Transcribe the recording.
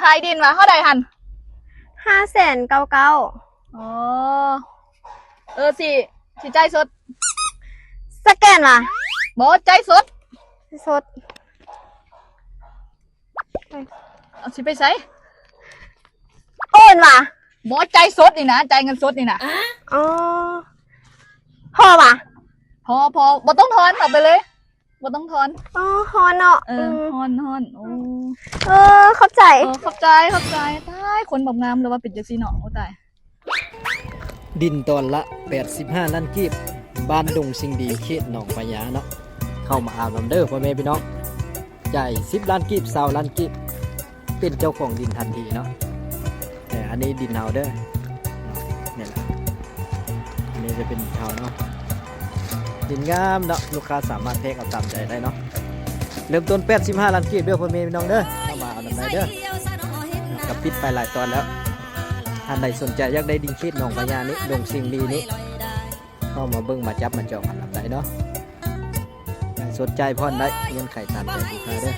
ຂາຍດິນຫວາ ເທົ່າໃດຫັ້ນ? ຫ້າແສນເກົ້າເກົ້າ. ອໍ ເອີ ຊິ ຊິຈ່າຍສົດ? ສະແກນຫວາ? ບໍ່ ຈ່າຍສົດ. ສົດ. ເອົາ ຊິໄປໃສ? ໂອນຫວາ? ບໍ່ ຈ່າຍສົດນີ້ນະ ຈ່າຍເງິນສົດນີ້ນະ. ອໍ ພໍຫວາ? ພໍ ພໍ ບໍ່ຕ້ອງທອນ ເອົາໄປເລີຍ ບໍ່ຕ້ອງທອນ. ອໍ ຮ້ອນເນາະ. ເອີ ອືມ ຮ້ອນ ຮ້ອນ. ໂອ້ ເອີ ຂອບໃຈ. ເອີ ຂອບໃຈ ຂອບໃຈ. ຕາຍ ຄົນບາບງາມ ຫຼືວ່າເປັນຈັ່ງຊີ້ເນາະ. ໂອ້ ຕາຍ. ດິນຕອນລະແປດສິບຫ້າລ້ານກີບ ບ້ານດົງຊິງດີ ເຂດໜອງພະຍາເນາະ. ເຂົ້າມາອາບນຳເດີພໍ່ແມ່ພີ່ນ້ອງ. ຈ່າຍສິບລ້ານກີບ ຊາວລ້ານກີບ ເປັນເຈົ້າຂອງດິນທັນທີເນາະ. ເອີ ອັນນີ້ດິນເຮົາເດີ. ນີ້ແຫຼະ ອັນນີ້ຈະເປັນດິນເຮົາເນາະ. ດິນງາມເນາະ ລູກຄ້າສາມາດແທກເອົາຕາມໃຈໄດ້ເນາະ. ເລີ່ມຕົ້ນແປດສິບຫ້າລ້ານກີບເດີພໍ່ແມ່ພີ່ນ້ອງເດີ. ເຂົ້າມາເອົານຳໄດ້ເດີ. ກະປິດໄປຫຼາຍຕອນແລ້ວ. ທ່ານໃດສົນໃຈຢາກໄດ້ດິນເຂດໜອງພະຍານີ້ ດົງຊິງດີນີ້ ເຂົ້າມາເບິ່ງມາຈັບມາຈອງກັນນຳໄດ້ເນາະ. ສົດຈ່າຍຜ່ອນໄດ້ ເງື່ອນໄຂຕາມໃຈລູກຄ້າເດີ.